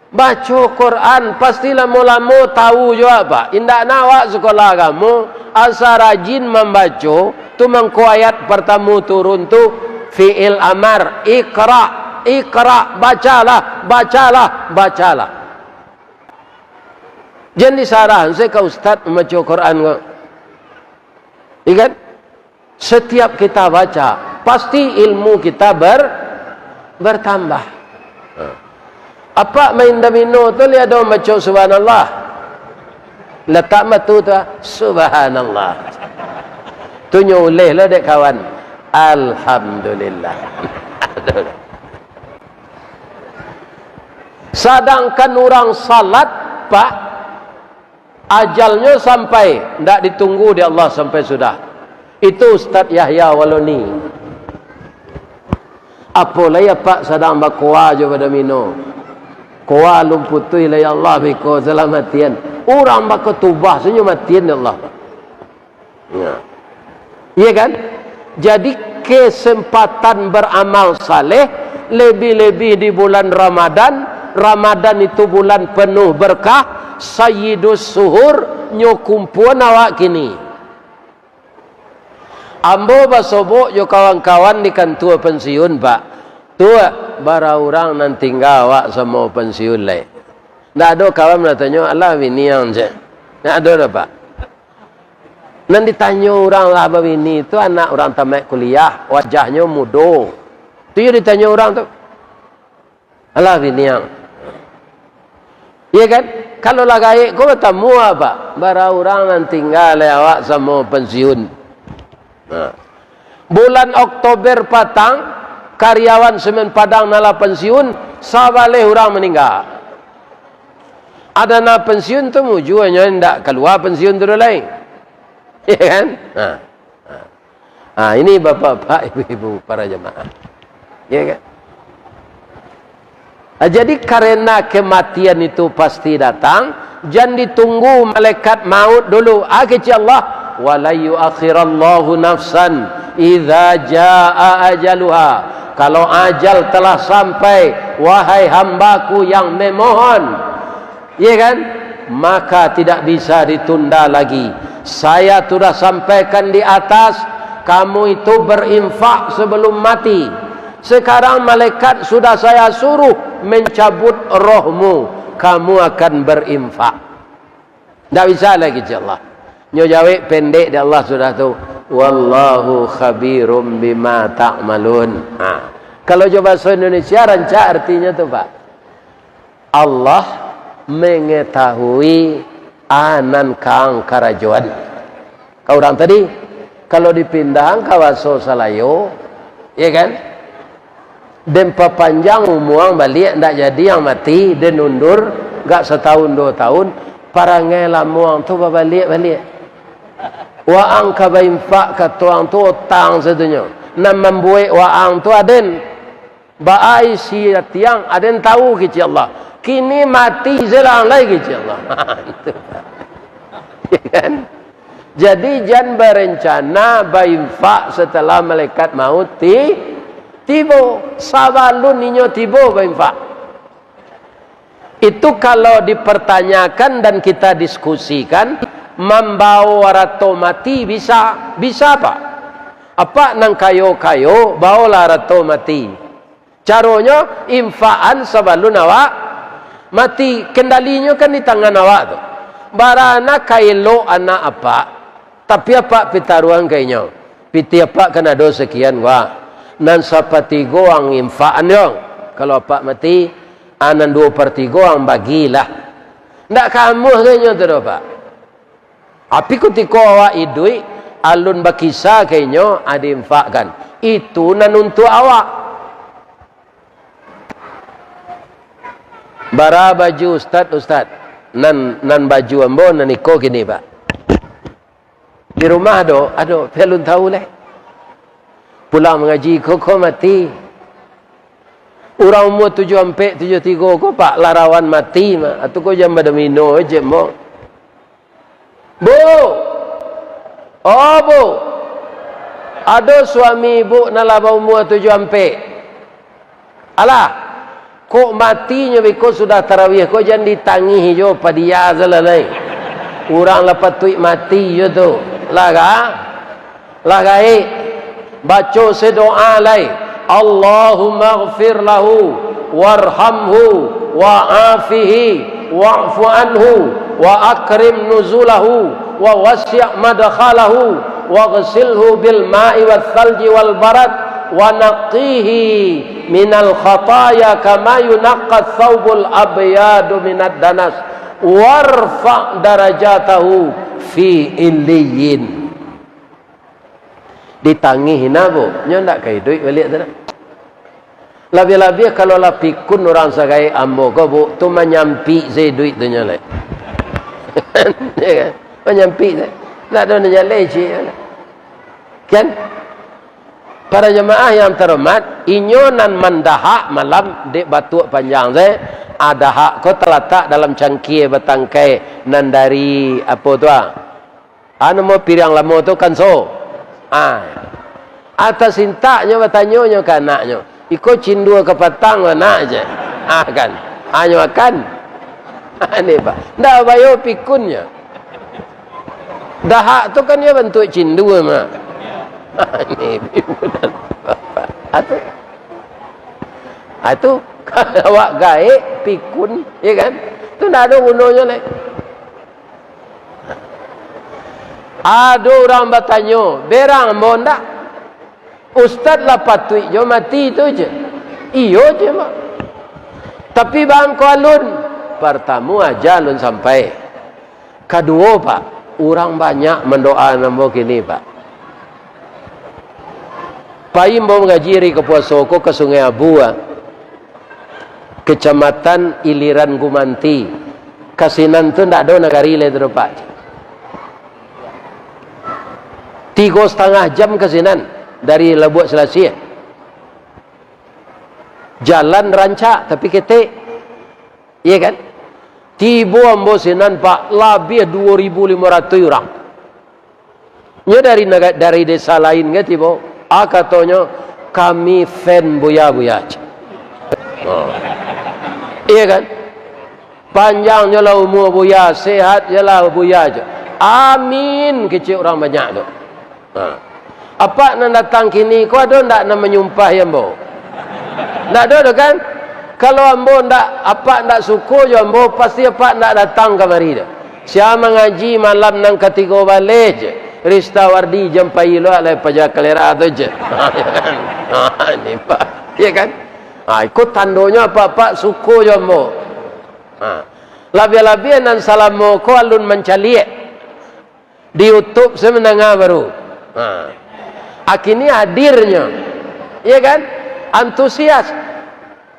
Baco Quran, pasti lamo-lamo tahu juo, Pak. Indak nak awak sakolah agamo, asa rajin mambaco, tu mangko ayat partamo turun tu, fi'il amar, "Iqra, iqra, bacalah, bacalah, bacalah." Jan disarahan se ka ustaz mambaco Quran ko. Iya kan? Setiap kita baca, pasti ilmu kita ber-, bertambah. Ha. Apak main domino tu, liek ado mambaco subhanallah. Latak matu tu, ah, subhanallah. Tu nyo uleh lo dek kawan. Alhamdulillah. Sadangkan urang salat, Pak, ajalnyo sampai, ndak ditunggu dek Allah sampai sudah. Itu Ustaz Yahya Waloni. Apo lai apak sadang bakoa jo badomino. Koa alun putuih lai, ya Allah, beko salamatian. Urang bakotubah sajo matian, ya Allah. Ya. Iya kan? Jadi, kesempatan beramal saleh, lebih-lebih di bulan Ramadan. Ramadan itu bulan penuh berkah, sayyidus suhur, nyo kumpuan awak kini. Ambo basobok jo kawan-kawan di kantua pensiun, Pak. Tu, bara urang nan tingga awak samo pensiun lai. Ndak ado kawan batanyo, "Alah, bini ang," cek. Ndak ado doh, Pak. Nan ditanyo urang lah babini tu anak urang tamaik kuliah, wajahnyo mudo. Tu yo ditanyo urang tu. "Alah, bini ang." Iya kan? Kalau lah gaek ko batamu, Pak. Bara urang nan tingga lai awak samo pensiun. Nah. Bulan Oktober patang, karyawan Semen Padang nan lah pensiun, sabaleh urang maningga. Ado nan pensiun tu mujuanyo indak kalua pensiun tu doh lai. Iya kan? Nah. Nah. Ah, ini bapak-bapak, ibu-ibu, para jamaah. Ya kan? Ah, jadi, karena kematian itu pasti datang, jan ditunggu malaikat maut dulu. Ah, kecek Allah, "Wa la yuakhirallahu nafsan idza jaa ajaluha." Kalau ajal telah sampai, wahai hambaku yang memohon, iya kan? Maka tidak bisa ditunda lagi. Saya sudah sampaikan di atas, kamu itu berinfak sebelum mati. Sekarang malaikat sudah saya suruh mencabut rohmu, kamu akan berinfak. Ndak bisa lagi, kecek Allah. Nyo jawek pendek dek Allah sudah tu, "Wallahu khabirum bima ta'malun." Ha. Kalau jo bahaso Indonesia, rancak artinyo tu, Pak. Allah mengetahui a nan ka ang karajoan. Ka urang tadi, kalau dipindahan ka bahaso Salayo, ya kan? Den papanjang umua ang baliak, ndak jadi ang mati, den undur, gak satahun duo tahun, parangai lamo ang tu babaliak-baliak. Waang ka bainfak, kato ang tu, utang satunyo. Nan mambuek waang tu aden. Baa isi ati ang, aden tahu, kecek Allah. Kini mati se lah lai, kecek Allah. Ya kan? Jadi, jan barencana bainfak setelah malaikat maut ti-, tibo. Sabalun inyo tibo bainfak. Itu kalau dipertanyakan dan kita diskusikan, mambawa arato mati bisa, bisa, Pak. Apak nan kayo-kayo, baolah arato mati. Caronyo, infakan sabalun awak mati. Kendalinyo kan di tangan awak tu. Bara nan ka elok anak apak, tapi apak pitaruahan ka inyo. Pitih apak kan ado sakian, wah. Nan sapatigo ang infakan yo. Kalau apak mati, a nan duo partigo ang bagilah. Ndak kamuah ka inyo tu doh, Pak. Tapi kutiko awak iduik, alun bakisa ka inyo, a diinfakkan. Itu nan untuak awak. Bara baju ustad, ustad? Nan, nan baju ambo nan iko kini, Pak. Di rumah ado, ado, tapi alun tahu lai. Pulang mangaji, ko, ko mati. Urang umua tujuah ampek, tujuah tigo ko, Pak, lah rawan mati mah. Atu ko jan badomino je, Mbok. Bu! Oh, Bu! Ado suami Ibu nan lah baumua tujuah ampek? Alah, kok matinyo beko sudah tarawih ko, jan ditangih jo, padia salah lai. Urang lah patuik mati jo tu. Lah ka? Lah gaek, baco se doa lai, "Allahummaghfir lahu, warhamhu, wa'afihi, wa'fu anhu, wa akrim nuzulahu, wa wasi' madkhalahu, waghsilhu bil ma'i wath thalji wal barad, wa naqqihi minal khataya kama yunaqqath tsaubul abyadu minad danas, warfa' darajatahu fi illiyyin." Ditangih nah, Bu. Nyo ndak ka iduik baliak tu dah. Labiah-labiah kalau lah pikun urang sagaek ambo ko, Bu, tu manyampik se iduik tu nyo lai. Ya kan? Manyampik se. Ndak ado nan jaleh ciek. Kan? Para jamaah yang terhormat, inyo nan mandahak malam dek batuak panjang se, a, dahak ko talatak dalam cangkia batangkai nan dari, apo tu, ah? Anu mo piriang lamo tu kanso. Ah. Atas intaknyo batanyo nyo ka anaknyo, "Iko cindua kapatang, nak?" je. Ah, kan. Hanyo makan. Ah, ni, Pak. Ndak bayo pikunnyo. Dahak tu kan iyo bantuak cindua mah. Ah, ni. Ah, tu. Ah, tu. Awak gaek, pikun, ya kan? Tu ndak ado gunonyo lai. Ado urang batanyo, "Berang ambo ndak? Ustad lah patuik jo mati tu," je. "Iyo," je, Mak. "Tapi bangko alun?" "Partamo aja alun sampai. Kaduo, Pak, urang banyak mandoaan ambo kini, Pak." Pai ambo mangaji ari ka puaso ko ka Sungai Abu, ah. Kecamatan Iliran Gumanti. Ka sinan tu ndak ado nagari lai tu, Pak. Tigo satangah jam ka sinan dari Labuak Salasiah. Jalan rancak, tapi ketek. Iya kan? Tibo ambo sinan, Pak, labiah duo ribu limo ratuih urang. Nyo dari naga-, dari desa lain ka tibo. Ah, katonyo, "Kami fan Buya-Buya," cek. Oh. Iya kan? "Panjang jolah umua Buya, sehat jolah Buya," cek. "Amin," kecek urang banyak tu. Ha. Apak nan datang kini ko ado ndak nan manyumpahi ambo? Ndak ado doh kan? Kalau ambo ndak, apak ndak suko jo ambo, pasti apak ndak datang kamari doh. Sia mangaji malam nan katigo baleh je. Ristawardi jam pai lo alai paja kalera tu je. Ha, ni, Pak. Iya kan? Ha, iko tandonyo apak-apak suko jo ambo. Ha. Labiah-labiah nan salamo ko alun mancaliak. Di YouTube saya mandanga baru. Ha. Akini hadirnyo. Iya kan? Antusias.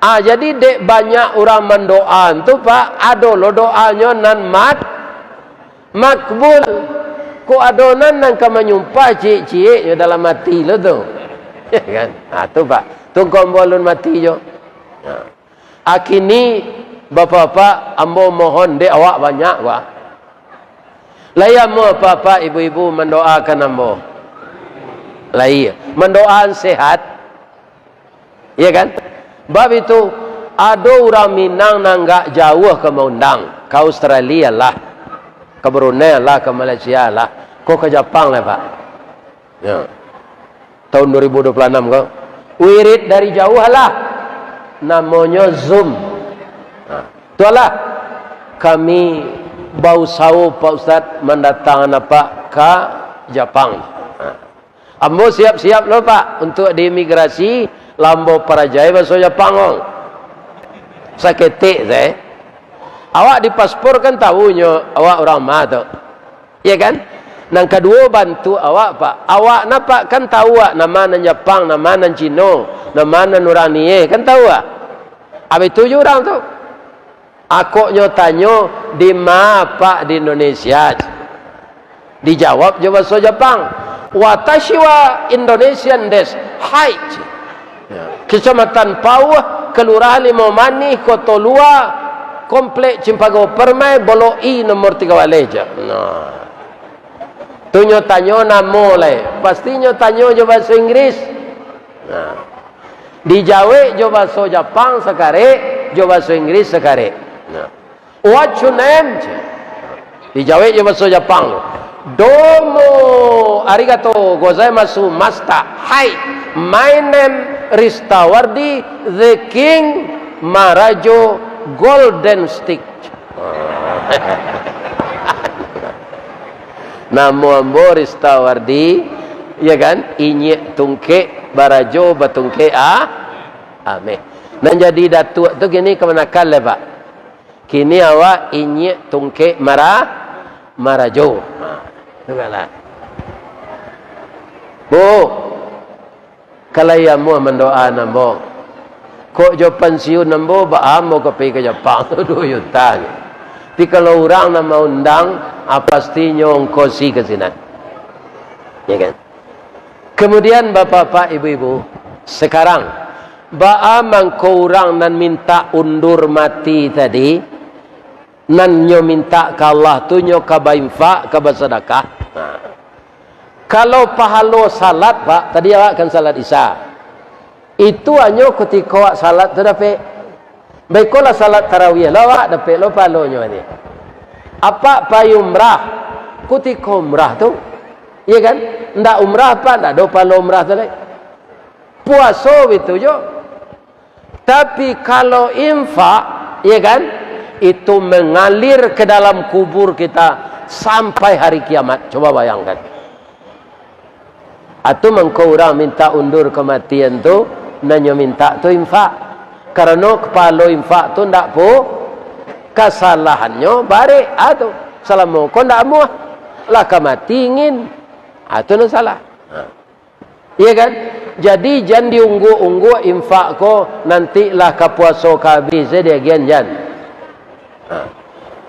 Ah, jadi dek banyak urang mandoa tu, Pak, ado lo doanyo nan mat-, makbul. Kok ado nan, nan ka manyumpah ciek-ciek jo dalam ati lo tu. Iya kan? Ah, tu, Pak. Tu kok ambo alun mati jo. Ha. Akini, Bapak-bapak, ambo mohon, dek awak banyak, Pak. Lai amuah Bapak-bapak, Ibu-ibu mandoakan ambo? Lai. Mandoaan sehat. Iya kan? Bab itu, ado urang Minang nan agak jauah ka maundang, ka Australia lah, ka Brunei lah, ka Malaysia lah, ko ka Japang lah, Pak. Ya. Tahun dua ribu dua puluh enam ko. Wirid dari jauah lah. Namonyo Zoom. Nah, tu lah. Kami bausaho, Pak Ustaz, mandatangan apak ka Japang. Nah. Ambo siap-siap lo, Pak, untuk di imigrasi, lah ambo parajai baso Japang, ong. Saketek sae. Awak di paspor kan tahu nyo awak urang ma tu. Iya kan? Nan kaduo, bantuak awak, Pak. Awak, Pak, kan tahu, Pak, nan ma nan Japang, nan ma nan Cino, nan ma nan urang Nieh, kan tahu, Pak? Abih tu jo urang tu. Akoknyo tanyo, "Di ma, Pak, di Indonesia?" Dijawab jo baso Japang, "Watashi wa Indonesian desu." Hai. Ya. Kecamatan Pauh, Kelurahan Limau Manih, Koto Lua, Komplek Cimpago Permai, Blok I nomor tigo baleh, cek. Nah. Tu nyo tanyo namo lai. Pasti nyo tanyo jo baso Inggris. Nah. Dijawek jo baso Japang sakarek, jo baso Inggris sakarek. Nah. "What's your name?" Dijawek jo baso Japang tu. "Domo arigato gozaimasu, master." "Hai, my name Ristawardi, the king Marajo Golden Stick." Namo ambo Ristawardi, iya kan? Inyiak tungkek barajo batungkek a-, ameh. Nan jadi datuak tu kini kamanakan lai, Pak? Kini awak inyiak tungkek mara-, marajo. Ha, tu kan lah. Bu, kalau iyo amuah mandoaan ambo, kok jo pansiun ambo, baa ambo ka pai ka Japang tu duo juta ni. Tapi kalau urang nan maundang, ah, pastinyo ongkosi ka sinan. Ya kan? Kemudian, bapak-bapak, ibu-ibu, sekarang, baa mangko urang nan mintak undur mati tadi, nan nyo mintak ka Allah tu, nyo ka bainfak, ka basadakah? Nah. Kalau pahalo salat, Pak, tadi awak kan salat Isya. Itu hanyo kutiko awak salat tu dapek. Baikolah salat tarawih lo awak, dapek lo pahalonyo ni. Apak pai umrah, kutiko umrah tu. Iya kan? Ndak umrah, Pak, ndak ado pahalo umrah tu lai. Puaso bitu jo. Tapi kalau infak, iya kan? Itu mengalir ke dalam kubur kita sampai hari kiamat. Coba bayangkan. Atu mangko urang mintak undur kamatian tu, nan nyo mintak tu infak. Karano kapalo infak tu ndak pu-, kasalahannyo barek, atu. Salamo ko ndak amuah, lah ka mati ingin. Atu nan salah. Ha. Iya kan? Jadi jan diungguak-ungguak infak ko, nanti lah ka puaso ka abih se diagian, jan. Ha.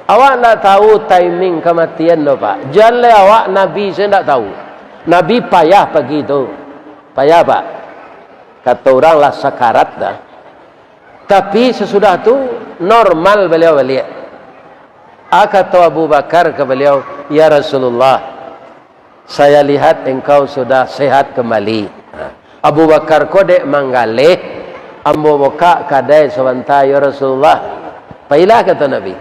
Awak ndak tahu timing kamatian tu, Pak. Jan lai awak, Nabi se ndak tahu. Nabi payah pagi tu. Payah, Pak. Kato urang lah sakarat dah. Tapi sasudah tu, normal baliau baliak. A, kato Abu Bakar ka baliau, "Ya Rasulullah, saya lihat engkau sudah sehat kembali." Ha. Abu Bakar ko dek manggaleh, "Ambo bukak kadai sabanta, ya Rasulullah." "Pailah," kato Nabi.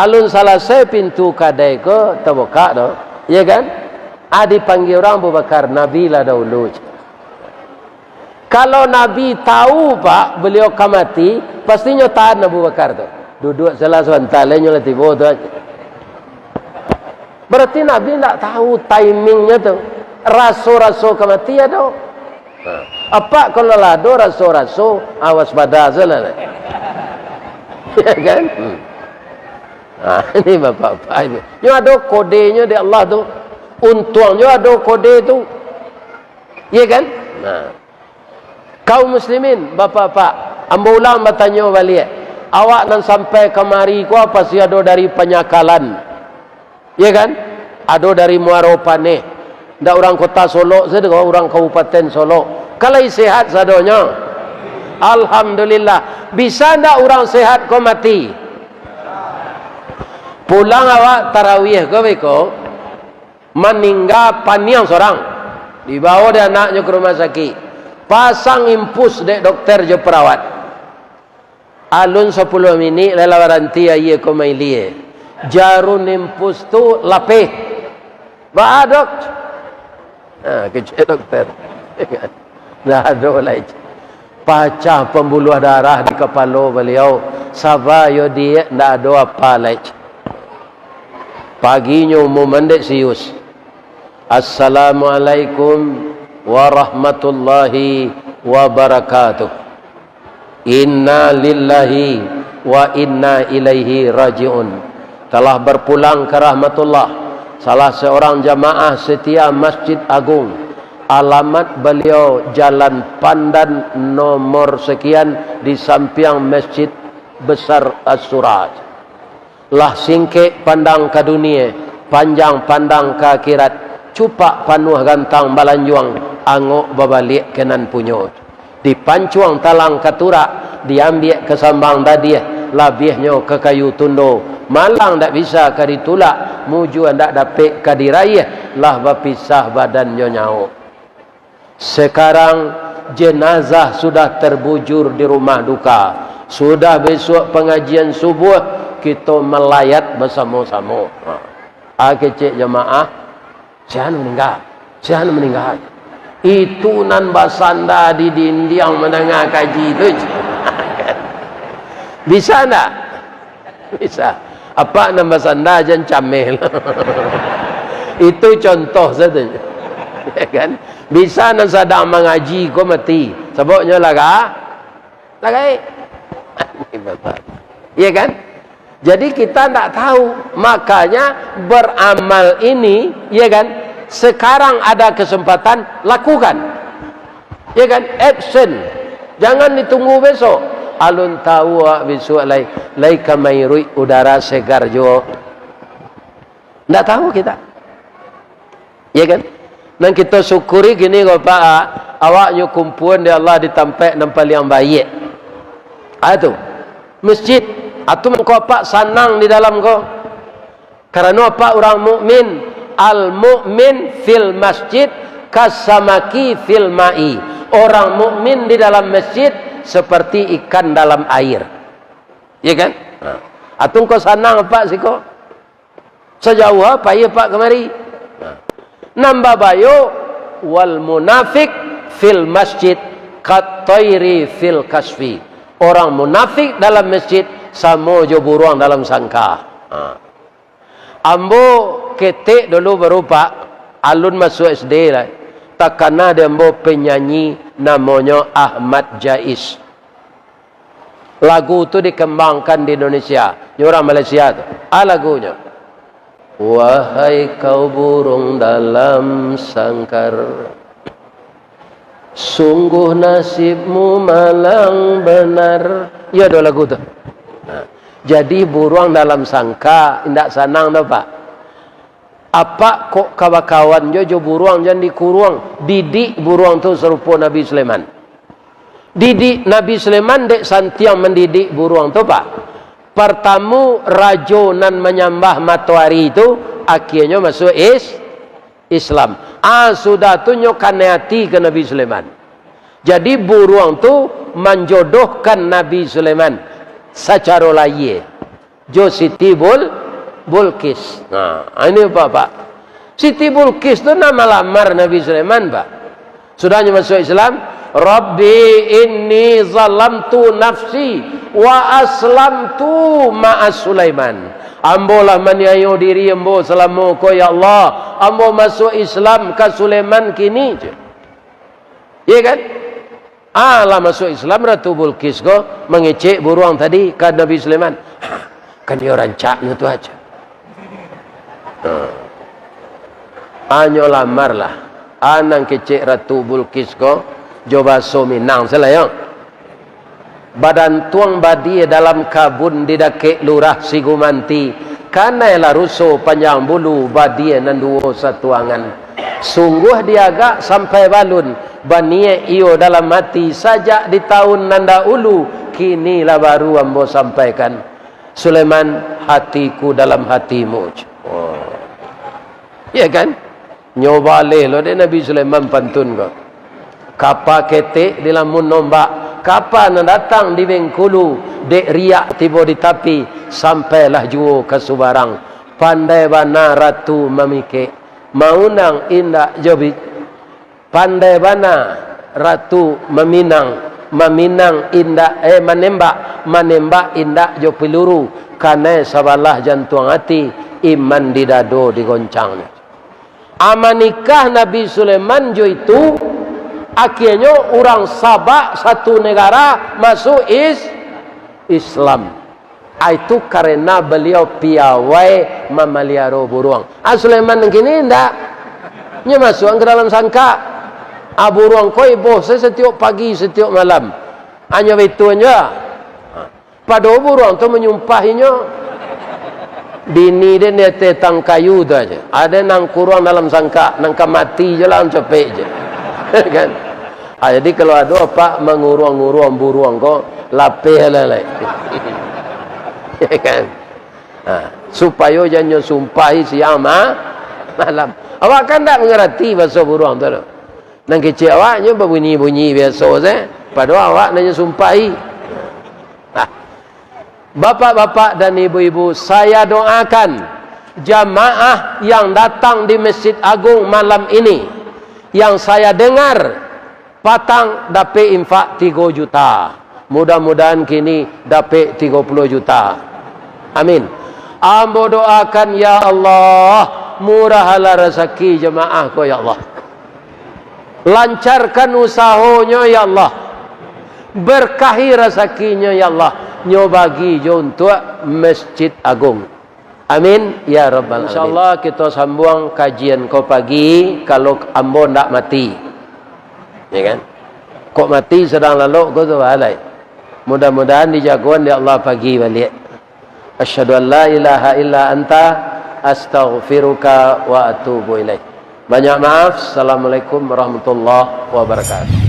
Alun salasai pintu kadai ko tabukak tu, ya kan? A, dipanggia urang Abu Bakar, "Nabi lah dahulu." Kalau Nabi tahu, Pak, baliau ka mati, pastinyo tahan Abu Bakar tu. "Duduak salah sabanta, lai nyo lah tibo tu." Berarti Nabi ndak tahu timingnyo tu. Raso-raso ka mati ado. Ha. Apak kalau lah ado raso-raso, awas bada salah. Ya kan? Hmm. Ha, ini bapak-bapak ini. Nyo ado kodenyo di Allah tu. Untuangnyo ado kode tu. Iya kan? Nah. Kaum muslimin, bapak-bapak, ambo ulang batanyo baliak. Awak nan sampai kamari ko pasti ado dari Panyakalan. Iya kan? Ado dari Muaro Paneh. Ndak urang Kota Solok sajo, urang Kabupaten Solok. Ka lai sehat sadonyo? Alhamdulillah. Bisa ndak urang sehat ko mati? Pulang awak tarawih ko beko, maningga paniang sorang. Dibawo dek anaknyo ka rumah sakik. Pasang infus dek dokter jo perawat. Alun sapuluah minik lai lah baranti aia ko mailia. Jarum infus tu lapeh. "Baa, Dok?" Ha, kecek dokter. Ndak ado lai. Pacah pambuluah darah di kapalo baliau. Saba yo, Diak, ndak ado apa lai. Paginyo umuman dek si Yus. "Assalamualaikum warahmatullahi wabarakatuh. Inna lillahi wa inna ilaihi raji'un." Telah berpulang ke rahmatullah, salah seorang jamaah setia Masjid Agung. Alamat beliau Jalan Pandan nomor sekian di samping Masjid Besar As-Suraj. Lah singkek pandang ka dunie, panjang pandang ka akhirat, cupak panuah gantang balanjuang, angok babaliak ka nan punyo. Dipancuang talang ka turak, diambiak ka sambang dadiah, labiahnyo ka kayu tundo, malang ndak bisa ka ditulak, mujua ndak dapek ka diraiah, lah bapisah badan jo nyawok. Sekarang jenazah sudah terbujur di rumah duka. Sudah bisuak pangajian subuah, kito malayat basamo-samo. Ha. A kecek jamaah, "Sia nan maningga, sia nan maningga." Itu nan basanda di dindiang mandanga kaji tu. Bisa ndak? Bisa. Apak nan basanda jan cameh. Itu contoh sajo. Ya kan? Bisa nan sadang mangaji ko mati. Sababnyo lah ga-, lah gaek. Iya kan? Jadi kita ndak tahu. Makanya beramal ini, ya kan? Sekarang ada kesempatan, lakukan. Ya kan? Action. Jangan ditunggu besok. Alun tahu awak bisuak lai, lai ka mairuik udara segar juo. Ndak tahu kita. Ya kan? Nan kito syukuri kini ko, Pak, awak nyo kumpuan dek Allah di tampek nan paliang baiak. A tu, masjid. A tu mangko apak sanang di dalam ko. Karano apak urang mukmin, al mukmin fil masjid kasamaki fil ma'i. Orang mukmin di dalam masjid seperti ikan dalam air. Ya kan? Ha. A tu ko sanang apak siko. Sajauah pai apak kamari. Ha. Nan babayo, wal munafik fil masjid katoiri fil kasfi. Orang munafik dalam masjid samo jo buruang dalam sangka. Ha. Ambo ketek dulu baru, Pak, alun masuak S D lai. Takana di ambo penyanyi namonyo Ahmad Jais. Lagu tu dikembangkan di Indonesia. Nyo urang Malaysia tu. A lagunyo. Wahai kau burung dalam sangkar, sungguh nasibmu malang benar. Iyo do lagu tu. Nah, jadi buruang dalam sangka indak sanang do, Pak. Apak kok ka bakawan jo, jo buruang, jan dikuruang. Didik buruang tu sarupo Nabi Sulaiman. Didik Nabi Sulaiman dek santiang mandidik buruang tu, Pak. Partamo, rajo nan manyambah matoari tu, akianyo masuak is-, Islam. Ah, sudah tu nyo kanai ati ka Nabi Sulaiman. Jadi, buruang tu manjodohkan Nabi Sulaiman sacaro lahia jo Siti Bul-, Bulqis. Nah, ini, Bapak. Siti Bulqis tu nan malamar Nabi Sulaiman, Pak. Sudahnyo masuak Islam, "Rabbi inni zalamtu nafsi wa aslamtu ma'a Sulaiman." Ambo lah maniayo diri ambo salamo ko, ya Allah. Ambo masuak Islam ka Sulaiman kini, cek. Iya kan? Ah, lah masuak Islam, Ratu Bulqis ko mangecek buruang tadi ka Nabi Sulaiman. "Ha, kan iyo rancaknyo tu aja." Ha. Anyo lamar lah. Ah, nan kecek Ratu Bulqis ko, jo bahaso Minang salah yo. Badantuang badia dalam kabun di dakek Lurah Sigumanti, kanai lah ruso panjang bulu badia nan duo satuangan. Sungguah diagak sampai balun, baniaik iyo dalam ati sajak di taun nan dahulu, kini lah baru ambo sampaikan. Sulaiman, hatiku dalam hatimu. Oh. Ya kan? Nyo baleh lo dek Nabi Sulaiman pantun ko. Kapa ketek dilamun ombak, kapa nan datang di Bengkulu, dek riak tibo di tapi, sampailah juo ka subarang. Pandai bana ratu mamikek, maunang indak jo bi-, pandai bana ratu maminang, maminang indak, eh, manembak, manembak indak jo peluru, kanai sabalah jantuang ati, iman di dado digoncangnyo. Amanikah Nabi Sulaiman jo itu, akianyo urang Sabak satu negara masuak is-, Islam. Ah, itu karena baliau piawai mamaliaro buruang. Ah, Sulaiman nan kini indak. Nyo masuak ka dalam sangkak. Ah, buruang ko iboh se satiok pagi, satiok malam. Anyo baitu nyo. Pado buruang tu manyumpahinyo. Bini den di ateh tang kayu tu aja. Ado nan kuruang dalam sangkak, nan ka mati je lah, capek je. Kan? Ah, jadi kalau ado apak manguruang-nguruang buruang ko, lapeh lah lai. Ya kan? Ha, supayo jan nyo sumpahi siang ma-, malam. Awak kan ndak mangarati bahaso buruang tu doh. Nan kecek awak nyo babunyi-bunyi biaso se, padahal awak nan nyo sumpahi. Nah, bapak-bapak dan ibu-ibu, saya doakan jamaah yang datang di Masjid Agung malam ini, yang saya dengar patang dapek infak tigo juta. Mudah-mudahan kini dapek tigo puluh juta. Amin. Ambo doakan, ya Allah, murahlah rasaki jamaah ko, ya Allah. Lancarkan usahonyo, ya Allah. Berkahi rasakinyo, ya Allah. Nyo bagi jo untuak Masjid Agung. Amin, ya rabbal alamin. Insyaallah, kito sambuang kajian ko pagi, kalau ambo ndak mati. Ya kan? Kok mati sadang lalok ko tu, balai. Mudah-mudahan dijagoan dek Allah pagi baliak. Asyhadu an la ilaha illa anta, astaghfiruka wa atubu ilaik. Banyak maaf. Assalamualaikum warahmatullahi wabarakatuh.